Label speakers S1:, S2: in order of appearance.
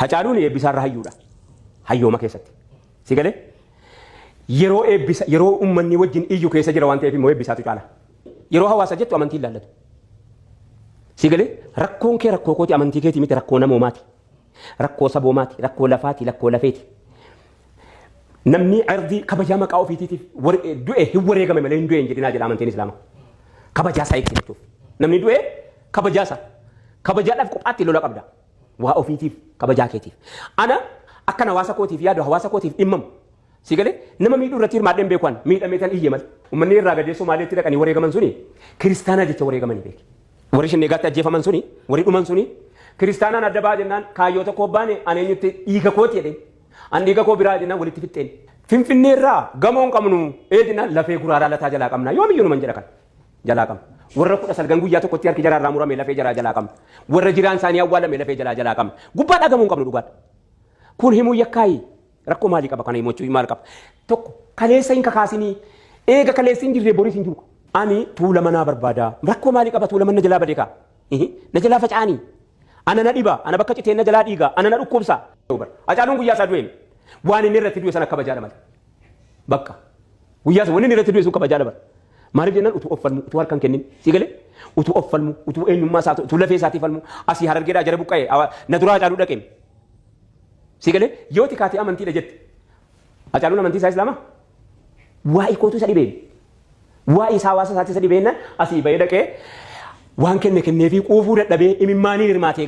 S1: Hacaaluun Eebbisaarra hayyuudha. Hayyooma keessatti. Si galee? Yeroo eebbisa yeroo uummanni wajjin iyyu keessa jira waan ta'eef immoo Eebbisaatu caala. Yeroo hawaasa jettu amantii ilaallatu. Si galee? Rakkoon kee rakkoo kooti, amantii keetii miti, rakkoo namoomaati. Rakkoo saboomaati, rakkoo lafaati, rakkoo lafeeti. Namni ardii kabajaa maqaa ofiitiitiif du'e hin wareegame malee hin du'e hin jedhinaa jedha amantiin Islaamaa. Kabajaa isaa eegsifachuuf. Namni du'e kabajaa isaa. Kabajaadhaaf kophaatti lola qabda. Waa ofiitiif, kabajaa keetiif. Ana akkan hawaasa kootiif yaadu, hawaasa kootiif dhimmamu. Si galee? Nama miidhuu irratti hirmaadheen beeku an miidhamee tan iyye malee. Uummanni irraa gadee Somaaleetti dhaqanii wareegaman suni kiristaanaa jecha wareegamanii beeki. Warri Shinneegaatti ajjeefaman suni, warri dhuman suni kiristaanaan adda ba'a jennaan kaayyoo tokko baane, ani eenyutti dhiiga kooti jedheen. An dhiiga koo biraa jennaan walitti fixxeen. Finfinnee irraa gamoo hin qabnu ee jennaan lafee Guraaraa Lataa jalaa qabna, yoomiyyuu numan jedha kan jalaa qabna. Warra 19 guyyaa tokkotti harki jaraa irraa murame lafee jaraa jalaa qabna. Warra jiraan isaanii awwaalame lafee jalaa jalaa qabna. Gubbaadhaa gamoo hin qabnu, dhugaadha. Kun himuu yakkaayi. Rakkoo maalii qaba kana himachuu maal qaba? Tokko kaleessa hin kakaasinii, eega kaleessi hin jirre boris hin jiru. Ani tuula manaa barbaada. Rakkoo maalii qaba? Tuula mana jalaa badee kaa? Na jalaa faca'anii. Ana na dhiba, ana bakka citeen na jalaa dhiiga, ana na dhukkubsa. Hacaaluun guyyaa isaa du'een waan inni irratti du'e sana kabajaadha malee. Bakka guyyaa sana wanni inni irratti du'e sun kabajaadha bara. Maaliif jennaan utuu of falmu, utuu harkan kennin, si galee, utuu of falmu, utuu eenyummaa isaa, utuu lafee isaatii falmu, asii Harargeedhaa jara buqqa'e na duraa Hacaaluu dhaqeen. Si galee, yoo tikaatee amantiidha jette. Hacaaluun amantii isaa Islaamaa? Waa'ee kootu isa dhibeen. Waa'ee isaa hawaasa isaatti isa dhibeenna asii bahee dhaqee waan kenne kenneefii quufuu dadhabee imimmaaniin hirmaatee.